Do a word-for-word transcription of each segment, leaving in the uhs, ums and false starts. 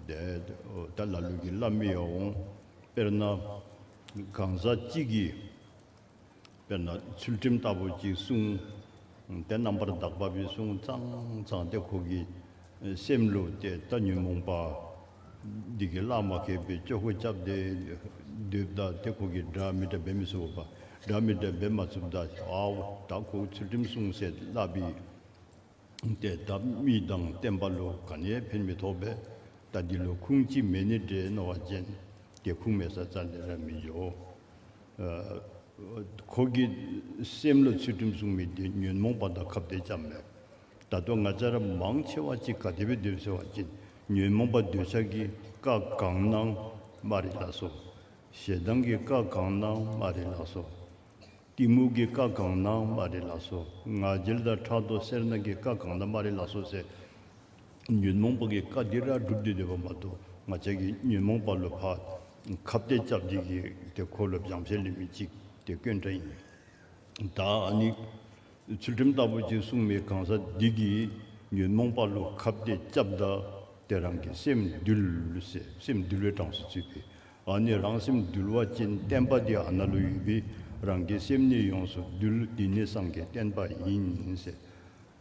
ཏེ་ད་ལ་ལུ་གིས་སླབ་མི་ཡང་འོང་། དཔེར་ན་གང་ཟག་གཅིག་གིས་དཔེར་ན་ཚུལ་ཁྲིམས་ལྟ་བུ་ཅིག་བསྲུང་། ཏེ་རྣམ་པར་དག་པ་སྦེ་བསྲུང་ཙང་ཙང་ཏེ་ཁོ་གི་སེམས་ལུ་ཏེ་ད་ཉོན་མོངས་པ་འདི་གིས་གླགས་མ་ཁེལ་བར་ཅོག་ཁོ་རྐྱབ་སྟེ་སྡོདཔ་ད་ཏེ་ཁོ་གིས་འདྲ་མི་འདྲ་འབད་མི་ཚུགས་པས། འདྲ་མི་འདྲ་འབད་མ་ཚུགསཔ་ད་ཨའོ་ད་ཁོ་ཚུལ་ཁྲིམས་བསྲུང་ཟེར་སླབ་པའི་ཏེ་ད་མི་དང་བསྟན་པ་ལུ་ག་ནི་ཡང་ཕན་མི་ཐོགས་པས། ད་འདི་ལུ་ཁུངས་ཅིག་མེད་ནི་འདྲས་མནོ་བ་ཅིན་ཏེ་ཁུངས་མེད་ས་རྩ་ལས་ར་མི་འགྱོ། ཨ་ཁོ་གི་སེམས་ལུ་ཚུལ་ཁྲིམས་བསྲུང་མི་འདི་ཉོན་མོངས་པ་དང་ཁ་གཏད་རྐྱབ་མས། ད་ལྟོ་ང་བཅས་ར་མང་ཆེ་བ་ཅིག་ག་དེ་སྦེ་སྡོད་ཟེར་བ་ཅིན་ཉོན་མོངས་པ་འདོད་ཆགས་ཀྱིས་བཀའ་གང་གནང་མ་རེད་ལགས་སོ། ཞེ་སྡང་གིས་བཀའ་གང་གནང་མ་རེད་ལགས་སོ། གཏི་མུག་གིས་བཀའ་གང་གནང་མ་རེད་ལགས་སོ། ང་རྒྱལ་དང་ཕྲག་དོག་སེར་སྣ་གིས་བཀའ་གང་གནང་མ་རེད་ལགས་སོ་ཟེར། ཉོན་མོངས་པ་གི་བཀའ་འདི་ར་སྒྲུབ་སྟེ་སྡོདཔ་མ་གཏོགས་ང་བཅས་ཀྱིས་ཉོན་མོངས་པ་ལུ་ཕར་ཁ་གཏད་རྐྱབ་སྟེ་གིས་ཏེ་ཁོ་ལུ་བྱང་ཆ་ལེན་མི་ཅིག་ཏེ་དཀོན་དྲགས་ཨིན། ད་ཨ་ནི་ཚུལ་ཁྲིམས་ལྟ་བུ་ཅིག་བསྲུང་མི་གང་ཟག་འདི་གིས་ཉོན་མོངས་པ་ལུ་ཁ་གཏད་རྐྱབ་ད་ཏེ་རང་གི་སེམས་འདུལ་ཟེར་སེམས་འདུལ་བའི་གྲངས་སུ་ཚུད་པས། ཨ་ནི་རང་སེམས་འདུལ་བ་ཅིན་བསྟན་པ་འདི་ཨ་ནཱ་ལུ་ཡོད་པས། རང་གི་སེམས་ནི་ཡོངས་སུ་འདུལ། འདི་ནི་སངས་རྒྱས་བསྟན་པ་ཡིན་ཟེར།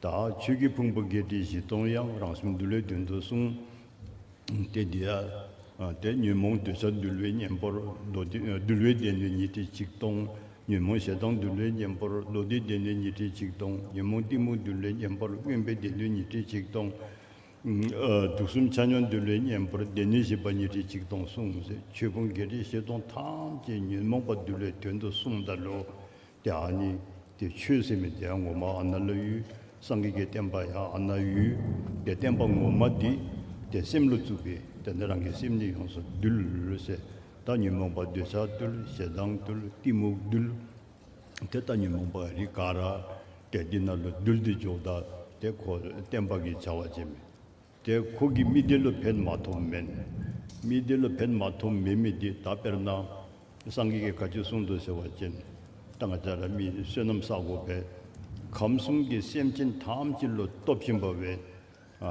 ད་ཆོས་ཀྱི་ཕུང་པོ་བརྒྱད་ཁྲི་བཞི་སྟོང་ཡང་། རང་སེམས་འདུལ་བའི་དོན་དུ་གསུངས། ཏེ་འདི་ཡང་ཏེ་ཉོན་མོངས་འདོད་ཆགས་འདུལ་བའི་གཉེན་པོར་མདོ་སྡེ་འདུལ་བའི་སྡེ་སྣོད་ཉི་ཁྲི་ཆིག་སྟོང་། ཉོན་མོངས་ཞེ་སྡང་འདུལ་བའི་གཉེན་པོར་མདོ་སྡེ་སྡེ་སྣོད་ཉི་ཁྲི་ཆིག་སྟོང་། ཉོན་མོངས་གཏི་མུག་འདུལ་བའི་གཉེན་པོར་མངོན་པའི་སྡེ་སྣོད་ཉི་ཁྲི་ཆིག་སྟོང་། ཨ་དུག་གསུམ་ཆ་སྙོམས་འདུལ་བའི་གཉེན་པོར་སྡེ་སྣོད་བཞི་པ་ཉི་ཁྲི་ཆིག་སྟོང་གསུངས་ཟེར། ཆོས་ཕུང་བརྒྱད་ཁྲི་བཞི་སྟོང་ཐམས་ཅད་ཉོན་མོངས་པ་འདུལ་བའི་དོན་དུ་གསུངས་ད་ལུ་ཏེ་ཨ་ནི་ཏེ་ཆོས་ཟེར་མི་འདི་ཡང་ངོ་མ་ཨ་ནཱ་ལུ་ཡོད། སངས་རྒྱས་ཀྱི་བསྟན་པ་ཡང་ཨ་ནཱ་ཡོད། ཏེ་བསྟན་པ་ངོ་མ་འདི་ཏེ་སེམས་ལུ་བཙུགས་པས། ཏེ་ནི་རང་གི་སེམས་ནི་ཡོངས་སུ་འདུལ་ཟེར། ད་ཉོན་མོངས་པ་འདོད་ཆགས་འདུལ། ཞེ་སྡང་འདུལ། གཏི་མུག་འདུལ། ཏེ་ད་ཉོན་མོངས་པ་རིགས་ག་ར་ཏེ་འདི་ནང་ལུ་འདུལ་ཏེ་འགྱོཝ་ད་ཏེ་ཁོ་བསྟན་པ་གི་བྱ་བ་བྱེད་མི། ཏེ་ཁོ་གིས་མི་སྡེ་ལུ་ཕན་མ་ཐོགསཔ་མེན། མི་སྡེ་ལུ་ཕན་མ་ཐོགསཔ་མེད་མི་འདི་ད་དཔེར་ན་སངས་རྒྱས་ཀྱིས་ག་ཅི་གསུངས་འདུག་ཟེར་བ་ཅིན་ད་ང་བཅས་ར་མི་བསོད་ནམས་བསག་དགོ་པས། ཁམས་གསུམ་གྱི་སེམས་ཅན་ཐམས་ཅད་ལུ་སྟོབས་ཆེན་པོ་སྦེ་ཨ་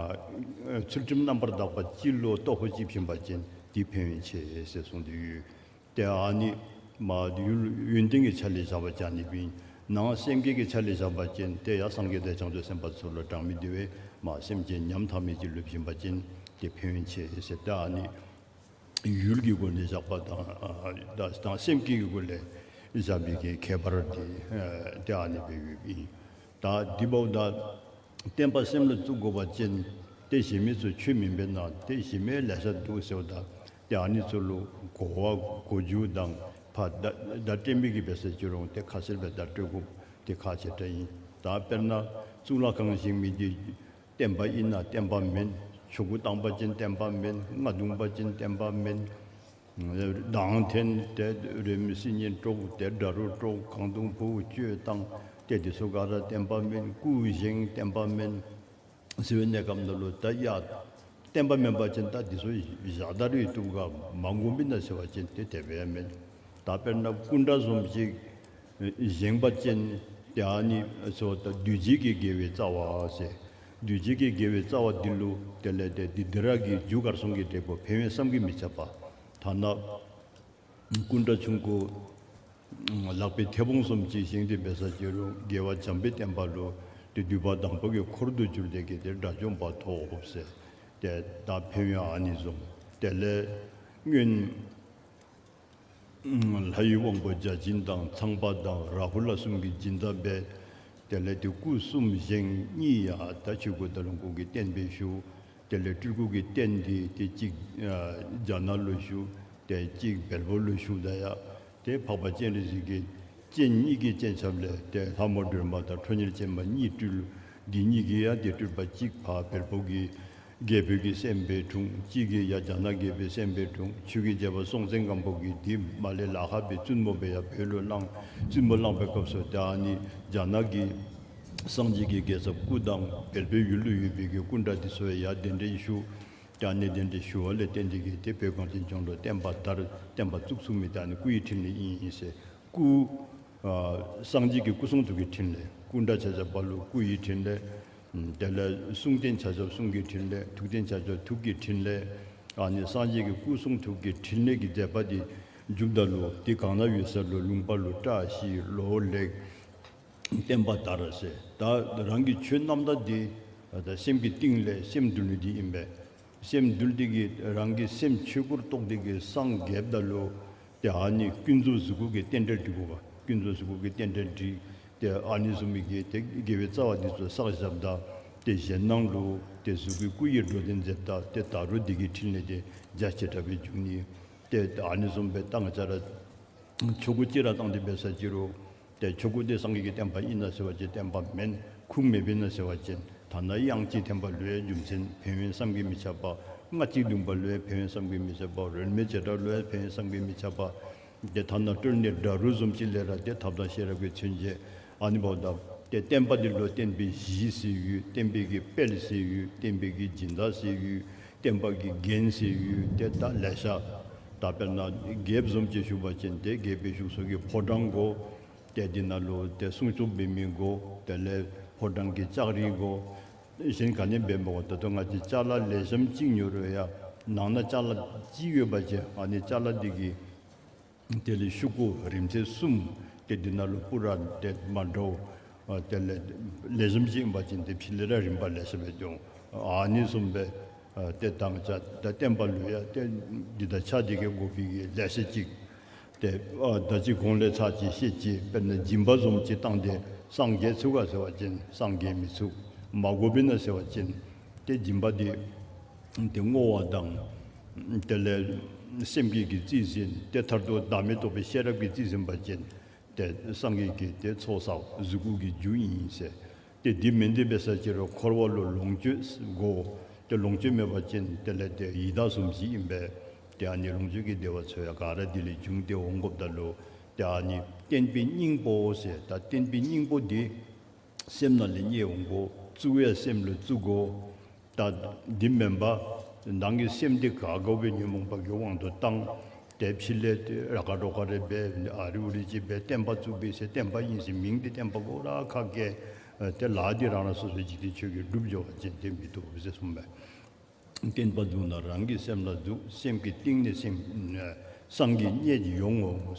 ཚུལ་ཁྲིམས་རྣམ་པར་དག་པ་ཅིག་ལུ་སྟོབས་པོ་ཅིག་བྱིན་པ་ཅིན་འདི་ཕན་ཡོན་ཆེ་ཟེར་གསུངས་ཏེ་ཡོད། ཏེ་ཨ་ནི་མ་ཡུལ་ཡོན་ཏན་གྱི་ཆ་ལས་བཞག་པ་ཅིན་ཨ་ནི་སྦེ་ཨིན། ནང་སེམས་བསྐྱེད་ཀྱི་ཆ་ལས་བཞག་པ་ཅིན་ཏེ་ཡང་སངས་རྒྱས་དང་བྱང་ཆུབ་སེམས་དཔའ་ཚུ་ལུ་གྲངས་མེད་དེ་སྦེ་མ་སེམས་ཅན་ཉམ་ཐག་མི་ཅིག་ལུ་བྱིན་པ་ཅིན་ཏེ་ཕན་ཡོན་ཆེ་ཟེར། ཏེ་ཨ་ནི་ཡུལ་གྱི་སྒོ་ནས་བཞག་པ་དང་ཨ་དང་སེམས་བསྐྱེད་ཀྱི་སྒོ་ལས་བཞག་པའི་གི་ཁྱད་པར་འདི་ཨ་ཏེ་ཨ་ནི་སྦེ་ཡོདཔ་ཨིན། ད་འདི་འབདཝ་ད་བསྟན་པ་སེམས་ལུ་བཙུགས་དགོ་པ་ཅིན་ཏེ་གཞན་མི་ཚུ་ཆོས་མེན་པས་ན། ཏེ་གཞན་མི་ལེ་ཤ་འདུག་ཟེརཝ་ད་ཏེ་ཨ་ནི་ཚུ་ལུ་གོ་བ་གོ་རྒྱུ་དང་ཕར་བརྡ་བརྡ་སྤྲོད་མི་གི་འབད་ས་ཅིག་རུང་ཏེ་ཁ་གསལ་སྦེ་བརྡ་སྤྲོད་དགོཔ་འདི་ཁག་ཆེ་དྲགས་ཨིན། ད་དཔེར་ན་གཙུག་ལག་ཁང་བཞེངས་མི་འདི་བསྟན་པ་ཨིན་ན་བསྟན་པ་མེན། ཆོ་ག་བཏང་པ་ཅིན་བསྟན་པ་མེན། རྔ་བརྡུང་པ་ཅིན་བསྟན་པ་མེན། གདངས་འཐེན་ཏེ་རོལ་མོ་སིལ་སྙན་དཀྲོག་ཏེ་སྒྲ་རུ་དཀྲོག་གང་བརྡུང་ཕུ་བོ་གཅོད་བཏང་ཏེ་འདི་ཚུ་ག་ར་བསྟན་པ་མེན། སྐུ་བཞེངས་བསྟན་པ་མེན་ཟེར་བའི་གནས་སྐབས་ནང་ལུ་ད་ཡ་བསྟན་པ་མེན་པ་ཅིན་ད་འདི་ཚུ་བཞག་ད་རུང་བཏུབ་ག་མ་དགོཔ་ཨིན་ན་ཟེར་བ་ཅིན་ཏེ་དེ་སྦེ་མེན། ད་དཔེར་ན་སྐུ་འདྲ་བཟུམ་ཅིག་བཞེངས་པ་ཅིན་ཏེ་ཨ་ནི་ཚུ་ད་འདུས་བྱས་ཀྱི་དགེ་བའི་རྩ་བ་ཟེར། འདུས་བྱས་ཀྱི་དགེ་བའི་རྩ་བ་འདི་ལུ་དེ་ལས་ཏེ་འདི་འདི་ར་གི་རྒྱུ་གར་སོང་གི་འབྲས་བུ་ཕན་ཡོན་བསམ་གྱིས་མི་ཁྱབ་པ། ཐ་ན་སྐུ་འདྲ་ཆུང་ཀུ་ལག་པའི་མཐེ་བོང་བཟུམ་ཅིག་བཞེངས་ཏེ་འབད་ས་ཅིག་རུང་རྒྱལ་བ་བྱམས་པའི་བསྟན་པ་ལུ་ཏེ་འདུས་པ་དང་པོ་གི་འཁོར་དུ་གྱུར་ཏེ་གི་ཏེ་དགྲ་བཅོམ་པ་ཐོབ་ཟེར། ཏེ་ད་ཕན་ཡོན་ཨ་ནི་བཟུམ། དེ་ལས་སྔོན་ལྷ་ཡི་དབང་པོ་བརྒྱ་བྱིན་དང་ཚངས་པ་དང་རཱ་ཧུ་ལ་གསུམ་གྱིས་སྦྱིན་བདག་འབད། དེ་ལས་ཏེ་སྐུ་གསུམ་བཞེངས། གཉིས་ཡང་ད་ཆོས་སྐུ་དང་ལོངས་སྐུ་གི་རྟེན་སྦེ་བཞུགས། དེ་ལས་སྤྲུལ་སྐུ་གི་རྟེན་འདི་ཏེ་གཅིག་ཨ་རྒྱ་ནག་ལུ་བཞུགས། ཏེ་གཅིག་བལ་པོ་ལུ་བཞུགས། ད་ཡང་ཏེ་འཕགས་པ་སྤྱན་རས་གཟིགས་ཀྱི་སྤྱན་གཉིས་ཀྱི་སྤྱན་ཆབ་ལས་ཏེ་ལྷ་མོ་སྒྲོལ་མ་དང་ཁྲོ་གཉེར་ཅན་མ་གཉིས་སྤྲུལ། འདི་གཉིས་ཀྱིས་ཡང་ཏེ་སྤྲུལ་པ་གཅིག་ཕར་བལ་པོ་གི་རྒྱལ་པོ་གི་སྲསམོ་སྦེ་འཁྲུངས། གཅིག་གིས་ཡང་རྒྱ་ནག་རྒྱལ་པོའི་སྲསམོ་སྦེ་འཁྲུངས། ཆོས་ཀྱི་རྒྱལ་པོ་སྲོང་བཙན་སྒམ་པོ་གིས་འདི་མར་ལས་ལ་ཁ་སྦེ་བཙུན་མོ་སྦེ་ཡར་བོད་ལུ་བླངས། བཙུན་མོ་བླངས་པའི་སྐབས་སུ་ཏེ་ཨ་ནི་རྒྱ་ནག་གི་སངས་རྒྱས་ཀྱི་རྒྱལ་ཚབ་སྐུ་དང་བལ་པོའི་ཡུལ་ལུ་ཡོད་པའི་གི་སྐུ་འདྲ་འདི་ཚུ་ཡང་གདན་འདྲེན་ཞུ། ཏེ་ཨ་ནི་གདན་འདྲེན་ཞུ་བ་ལས་བརྟེན་ཏེ་གི་ཏེ་བོད་གངས་ཅན་ལྗོངས་ལུ་བསྟན་པ་དར། བསྟན་པ་བཙུགས་ཚུགས་མི་ཏེ་ཨ་ནི་སྐུ་ཡི་འཕྲིན་ལས་ཨིན་ཨིན་ཟེར། སྐུ་ཨ་སངས་རྒྱས་ཀྱི་སྐུ་གསུང་ཐུགས་ཀྱི་འཕྲིན་ལས། སྐུ་འདྲ་ཆ་ཁྱབ་པ་ལུ་སྐུ་ཡི་འཕྲིན་ལས། དེ་ལས་གསུང་རྟེན་ཆ་ཁྱབ་གསུང་གི་འཕྲིན་ལས། ཐུགས་རྟེན་ཆ་ཁྱབ་ཐུགས་ཀྱི་འཕྲིན་ལས། ཨ་ནི་སངས་རྒྱས་ཀྱི་སྐུ་གསུང་ཐུགས་ཀྱི་ཕྲིན་ལས་ཀྱི་མཛད་པ་འདི་མཇུག་བསྡུཝ་ད་ལུ་དེ་གང་ན་ཡོད་ས་ལུ་ལུང་པ་ལུ་བཀྲ་ཤིས་ལོ་ལེགས་བསྟན་པ་དར་ཟེར། ད་རང་གི་ཆོས་རྣམ་དག་འདི་ད་སེམས་ཀྱི་གཏིང་ལས་སེམས་འདུལ་ནི་འདི་ཨིན་པས། སེམས་འདུལ་ཏེ་གིས་རང་གི་སེམས་ཆོས་སྐུར་རྟོགས་ཏེ་གིས་སངས་རྒྱསཔ་ད་ལུ་ཏེ་ཨ་ནི་ཀུན་རྫོབ་གཟུགས་སྐུ་གི་རྟེན་འབྲེལ་འགྲིག་དགོ་པས། ཀུན་རྫོབ་གཟུགས་སྐུ་གི་རྟེན་འབྲེལ་འགྲིག། ཏེ་ཨ་ནི་བཟུམ་མའི་གི་ཏེ་དགེ་བའི་རྩ་བ་འདི་ཚུ་བསགས་བཞགཔ་ད་ཏེ་གཞན་སྣང་ལུ་ཏེ་གཟུགས་སྐུའི་སྐུ་ཡི་འགྲོ་དོན་མཛདཔ་ད་ཏེ་ད་རུང་འདི་གི་ཕྲིན་ལས་འདི་རྒྱ་ཆེ་དྲགས་སྦེ་འབྱུང་ནི། ཏེ་ཨ་ནི་བཟུམ་སྦེ་ད་ང་བཅས་ར་ཆོ་ག་ཅིག་ར་བཏང་སྟེ་འབད་ས་ཅིག་རུང་ཏེ་ཆོ་ག་འདི་སངས་རྒྱས་ཀྱི་བསྟན་པ་ཨིན་ན་ཟེར་བ་ཅིན་བསྟན་པ་མེན། ཁུངས་མེདཔ་ཨིན་ན་ཟེར་བ་ཅིན་ཐ་ན་དབྱངས་གཅིག་འཐེན་པ་ལུ་ཡང་རྒྱུ་མཚན་ཕན་ཡོན་བསམ་གྱིས་མི་ཁྱབ་པ། རྔ་གཅིག་བརྡུངས་པ་ལུ་ཡང་ཕན་ཡོན་བསམ་གྱིས་མི་ཁྱབ་པ། རོལ་མོའི་བྱེ་བྲག་ལུ་ཡང་ཕན་ཡོན་བསམ་གྱིས་མི་ཁྱབ་པ། ཏེ་ཐ་ན་དཀྲོལ་ནས་སྒྲ་རུ་བཟུམ་ཅིག་ལས་ར་ཏེ་ཐབས་དང་ཤེས་རབ་ཀྱིས་མཚོན་བྱེད། ཨ་ནི་འབདཝ་ད་ཏེ་བསྟན་པ་འདི་ལུ་བསྟན་པའི་གཞི་ཟེར་ཡོད། བསྟན་པའི་གི་དཔལ་ཟེར་ཡོད། བསྟན་པའི་གི་སྦྱིན་བདག་ཟེར་ཡོད། བསྟན་པ་གི་རྒྱན་ཟེར་ཡོད། ཏེ་ད་ལེ་ཤ། ད་དཔེར་ན་རྒྱལཔོ་བཟུམ་ཅིག་ཞུ་བ་ཅིན་ཏེ་རྒྱལ་པོའི་བཞུགས་ས་གི་ཕོ་བྲང་དགོ། ཏེ་འདི་ནང་ལུ་ཏེ་སྲུང་སྐྱོབ་འབད་མི་དགོ། དེ་ལས་ཕོ་བྲང་གི་ལྕགས་རི་དགོ། གཞན་ག་ནི་འབད་མི་དགོ། ད་ལྟོ་ང་བཅས་ཅ་ལ་ལེགས་ཤོམ་ཅིག་ཉོ་རུང་ཡང་ནང་ན་ཅ་ལ་ཅིག་ཡོད་པ་ཅིན་ཨ་ནི་ཅ་ལ་འདི་གི་དེ་ལས་ཤོག་ཀུ་རིང་ཚད་གསུམ་ཏེ་འདི་ནང་ལུ་སྤུ་ར་ཏེ་མ་འདྲཝ་ཨ་དེ་ལས་ལེགས་ཤོམ་ཅིག་ཨིན་པ་ཅིན་ཏེ་ཕྱི་ལས་ར་རིམ་པ་ལེ་ཤ་སྦེ་འབྱུང་། ཨ་ནི་བཟུམ་སྦེ་ཨ་ཏེ་ད་ང་བཅས་ད་བསྟན་པ་ལུ་ཡང་ཏེ་འདི་དང་ཆ་འདི་གི་དགོ་པའི་གི་ལེ་ཤ་ཅིག་ཏེ་ཨ་ད་ཅི་གོང་ལས་ཚར་གཅིག་བཤད་ཅི། དཔེར་ན་སྦྱིན་པ་བཟུམ་ཅིག་བཏང་སྟེ་སངས་རྒྱས་ཚུགས་ག་ཟེར་བ་ཅིན་སངས་རྒྱས་མི་ཚུགས། མ་དགོཔ་ཨིན་ན་ཟེར་བ་ཅིན་ཏེ་སྦྱིན་པ་འདི་ཏེ་བསྔོ་བ་དང་དེ་ལས་སེམས་བསྐྱེད་ཀྱིས་རྩིས་ཟིན། ཏེ་མཐར་ཐུག་བདག་མེད་རྟོགས་པའི་ཤེས་རབ་ཀྱིས་རྩིས་ཟིན་པ་ཅིན་ཏེ་སངས་རྒྱས་ཀྱི་ཏེ་ཚོགས་བསགས་གཟུགས་སྐུ་གི་རྒྱུ་ཨིན་ཟེར། ཏེ་འདི་མེན་ཏེ་འབད་ས་ཅིག་རུང་འཁོར་བ་ལུ་ལོངས་སྤྱོད་དགོ། ཏེ་ལོངས་སྤྱོད་མེད་པ་ཅིན་དེ་ལས་ཏེ་ཡི་དྭགས་བཟུམ་ཅིག་ཨིན་པས། ཏེ་ཨ་ནི་ལོངས་སྤྱོད་ཀྱི་བདེ་བ་ཚུ་ཡང་ག་ར་འདི་ལས་བྱུང་སྟེ་འོང་དགོཔ་ད་ལུ་ཏེ་ཨ་ནི་བསྟན་པའི་སྙིང་པོ་ཟེར། ད་བསྟན་པའི་སྙིང་པོ་འདི་སེམས་ནང་ལས་རྙེད་འོང་དགོ། བཙུགས་ཡང་སེམས་ལུ་བཙུགས་དགོ། ད་འདི་མེན་པར་ནང་གི་སེམས་འདི་ག་དགོ་པའི་ཉོན་མོངས་པ་གི་དབང་དུ་བཏང་། ཏེ་ཕྱི་ལས་ཏེ་ར་ཁ་རོ་ཁ་རེ་འབད་ཨ་རི་ཨུ་རི་ཅིག་འབད་བསྟན་པ་བཙུགས་པས་ཟེར་བསྟན་པ་ཨིན་ཟེར་མིང་འདི་བསྟན་པ་དགོ་ར་ཁ་སྐད། ཏེ་ལཱ་འདི་རང་རང་སོ་སོའི་འཇིག་རྟེན་ཆོས་ཀྱིས་སྒྲུབ་འགྱོ་བ་ཅིན་ཏེ་མི་བཏུབ་ཟེར་གསུངས་པས། བསྟན་པ་བཙུགས་ན་རང་གི་སེམས་ལ་བཙུགས། སེམས་ཀྱི་གཏིང་ནས་སེམས་ཨ་སངས་རྒྱས་རྙེད་ཡོང་ངོ་།